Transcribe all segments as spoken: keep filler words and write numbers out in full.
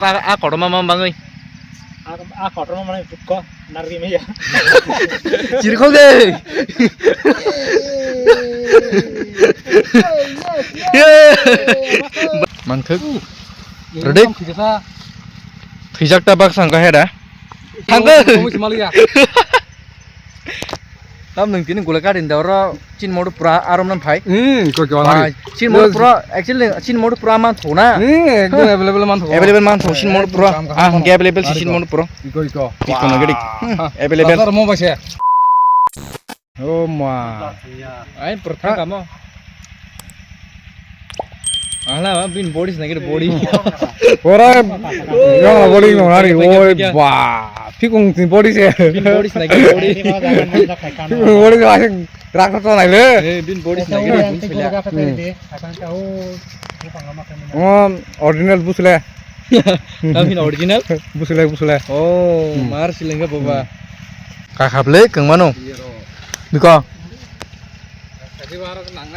A, a kotorma ma bangwi. A, a kotorma mane bukko narwi maya. Chirkhok de. Mankhuk. Ready? Thwijak ta bak sangka heda. Thangkhe. Tam nwng tini gulai katin da oro chin modu pura arom nan phai. Hmm, koi koi. Chin modu pura, actually chin modu pura man thona. Hmm, ekdom available man thona. Available man thona chin modu pura. Ah, hingke available si chin modu pura. Iko iko. Iko na gadi. Available. Bazar mo baise. Oh ma. Ai pura thang kamo. Ahla bin body snack body. Ora, yang body no nari, oi ba, pikung tin body se. Bin body snack body. Pikung body se, asing rak rak nai le. Eh, bin body snack body. Oh, original busle. Tam hin original? Busle, busle. Oh, mar silenga baba. Kakhaple kengmano. Biko.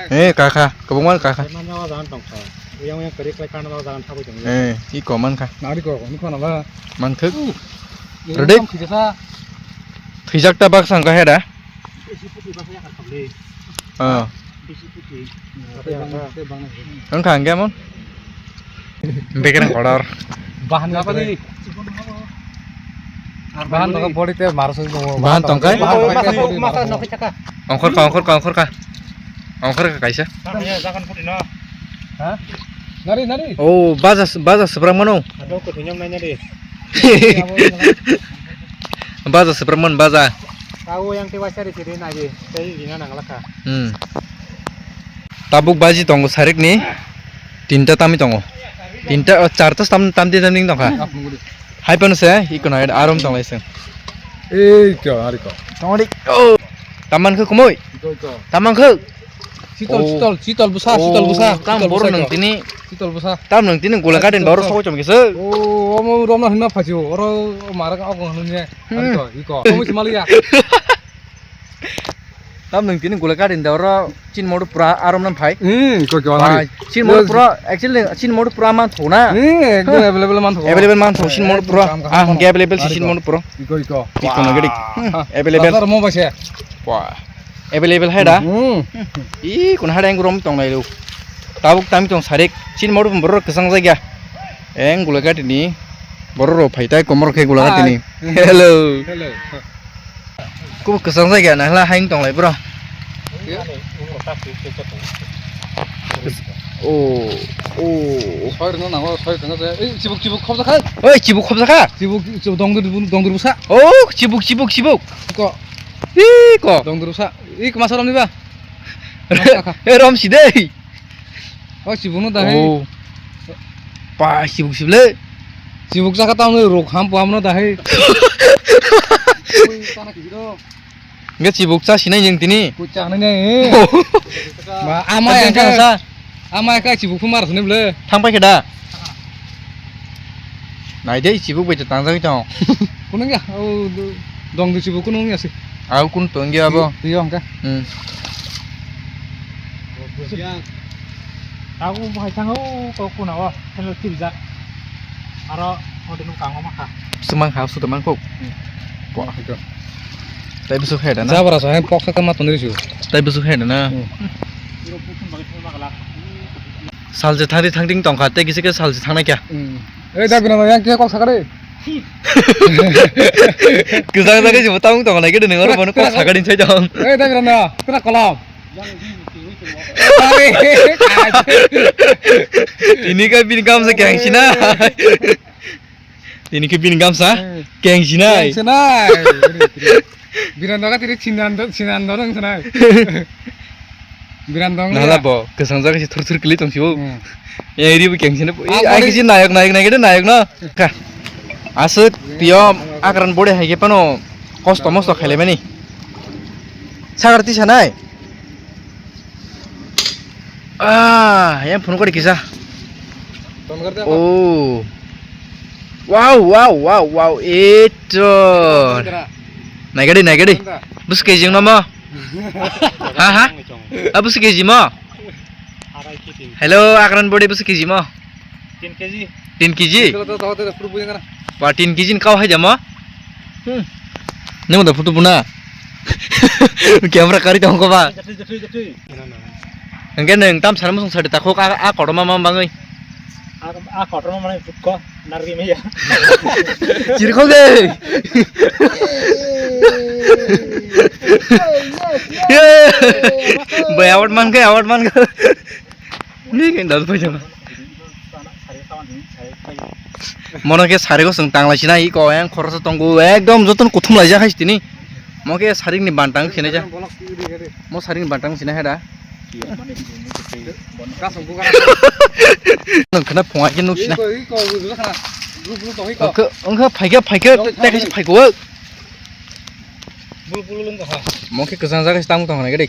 Eh, kakha, kwbangma kakha. Yang yang kari klai kana jagan thabai tong. Eh, i koman kha. Nari ko, ni khona ba. Mankhuk. Ready? Thwijak ta bak sangka heda. Ah. Wngkha hingke mon. Bekereng kotor. Bahan apa ni? Bahan tongka body te marso. Bahan tongka? Bahan tongka. Ongkhor ka, ongkhor ka, ongkhor ka. Ongkhor ka kaisa. Ha? Nari, nari. Oh, baja, baja seberang mano? Baja seberang man baja. Tawo yang tewa sari siri nagi, tei rina nanglakha. Hmm. Tabuk baji tongo sarik ni tinta tami tongo. Tinta, oh, charta tam, tam tin tam ding tongkha. Hai pano se, iko na arom tong lai se. Ei ko, ari ko. Tongori. Oh. Taman khe kumoi. Iko, iko. Taman khe. Chitol, oh, chitol, chitol busa, oh, chitol busa, tam chitol bor busa nang iko. Tini. Chitol busa. Tam nang tini gola kaden bor sokoi chom kisa. Oh, omo rom na hima phaji, oro marak ok nang ne. Hmm. Ari ko, iko. Omo chimali ya. Tam nwng tini gulai katin da oro chin modu pura arom nan phai. Hmm, koi koi. Chin modu pura, actually chin modu pura man thona. Hmm, ekdom available man thona. Available man thona chin modu pura. Ah, hingke available si chin modu pura. Iko iko. Iko na gadi. Available. Bazar mo baise. Wah. Available hai da. Hmm. I kun hada yang rom tong nai ru. Tabuk tam tong sarik chin modu borok kesang jagya. Eng gulai katini. Borok rok phai tai komor khe gulai katini. Hello. Hello. Kubu kwchang jagya nahla haing tonglai bro. Oh, oh. Soi rwna nango, soi rwna je. Ei, chibuk, chibuk khobjakha. Oi, chibuk khobjakha? Chibuk, chibuk dongdor, dongdor bwsa. Oh, chibuk, chibuk, chibuk. Ko. Ih, ko. Dongdor bwsa. Ih, kwmasa romni ba? Eh, romsi dei. O chibukno dahai. Oh. Pa chibuk sible. Chibuk jaka tamo rok ham pamno dahai. Ui, tana kijiro. Nge chibuk cha sinai jeng tini. Kucha nai nai. Ma ama yang ka sa. Ama ka chibuk phumar sini ble. Thang pai khe da. Nai dei chibuk bai tangjagwi tong. Kunung ya, o dong du chibuk kunung ya si. Au kun tong ya bo. Iyo hangka. Hmm. Aku bahai thango ko kuna wa, hello tiljak. Aro hotel nung kango maka. Sumang ha su tamang kok. Hmm. Ko. Tai busuk hai da na. Jabra sa hai pok sa kama tondri su. Tai busuk hai da na. Hmm. Salje thangdi thangding tongkha, tei kisa khe salje thangnai kha. Hmm. Ei, da bina yang khe kok sakari. Kwchang jagwi se bo tamung tong nai khe de nang oro bono kok sakari sai tong. Ei, da bina na, kena kolam. Tini khe bini gamsa keng sinai. Tini khe bini gamsa keng sinai. Keng sinai. Biran doga tiri chinan do, chinan do nang sanai. Biran dong. Nala ya. Bo, kesang jaga si thur thur kili tong sibo. Hmm. Ya, iri bo keng sini. Ai, kisi nayok, nayok, nayok, nayok no. Ka. Asuk, tio, akran bode hai ke pano. Kosto mosto khaile mani. Sagar ti sanai. Ah, yang phone kori kisa. Oh. Wow, wow, wow, wow. Itu. Naigadi, naigadi. Bus kejing nama. Ha, ha? Abu si kejimo? Hello, akran body bus kejimo? Tin kg. Tin kg? Ba, tin kg ni kau hai jama? Hmm. Nang da photo buna. Camera kari tong ko ba? Hingke nang tam sar musung sari takhuk a, a kotorma ma bangwi. A, a kotorma mane putko, narwi maya. Chirikho de. Bai award man khe, award man khe. Ni ke dal pajama. Mono khe sari ko sung tanglai sina i ko yang khoroksa tongo ekdom jotono kuthum laijak hai tini. Mo khe saring ni bantang khenai ja. Mo saring ni bantang sina heda. Nang khna phunga khe nuk sina. Iko, iko, iko, khna. Group, group, iko. Oke, ongkha phaikhe, phaikhe, tei kaisa phaikhe. Bulu, bulu lung kha. Mo khe kwchang jaga se tamo tong nai gede.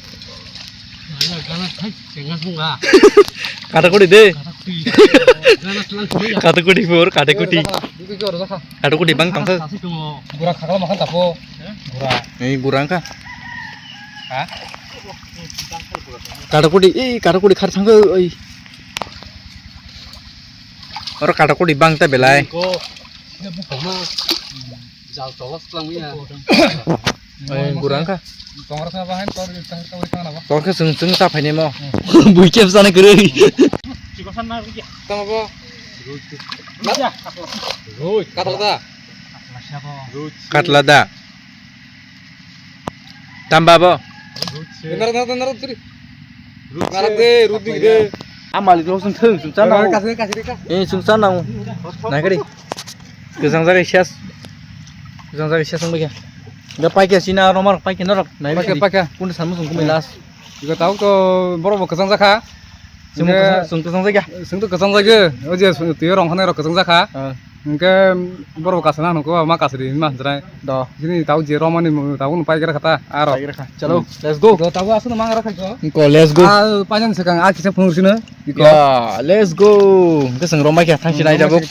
Gana thai, chenga sunga. Kata kuri de. Gana thai, gana thai, chenga. Kata kuri bor, kata kuri. Bulu jor jakha. Kata kuri bang tong kha. Sasi tumo. Gura khakla makan tapo. Gura. Ei gura kha. Ha? Kata kuri, ei kata kuri khar thang kha, ei. Oro kata kuri bang ta belai. Ko. Jal tolok tlang ya. Ai, gurang kha. Tongra sa bahan tor, tor, tor, tor, tor, tor. Tor khe sung, sung ta phaini mo. Hmm. Bui kep sana kwrwi. Chiko san na rugi. Tamo bo. Rugi. Rugi. Katla da. Rugi. Katla da. Tamba bo. Rugi. Nara, nara, nara, suri. Narak de, rut di de. A malik lo sung thung, sung chan nango. Kasi, kasi de ka. Eh, sung chan nango. Nai kari. Kwchang jaga sias. Kwchang jaga sias wng baikha. Ga paikha sina romar paikha norok. Nai paikha, paikha. Kun san musung kumai last. Iga tau to borok bo kwchang jakha. Sung kwchang, sung kwchang jaga. Sung to kwchang jaga. O je sung tiyo rong khane rok kwchang jakha. Ah. Hingke borok bo kasana nungkho, ma kasri hinma hinjrai. Do. Sini tau je romani mu, tau no paigra khata, aro. Paigra kha. Chalo, let's go. Do, tau aswk no mangra khaiko. Ko, let's go. Ah, pajan sekang, ah, kisa phunur sino. Iko. Ya, let's go. Hingke seng romai khe thangsi nai jabo.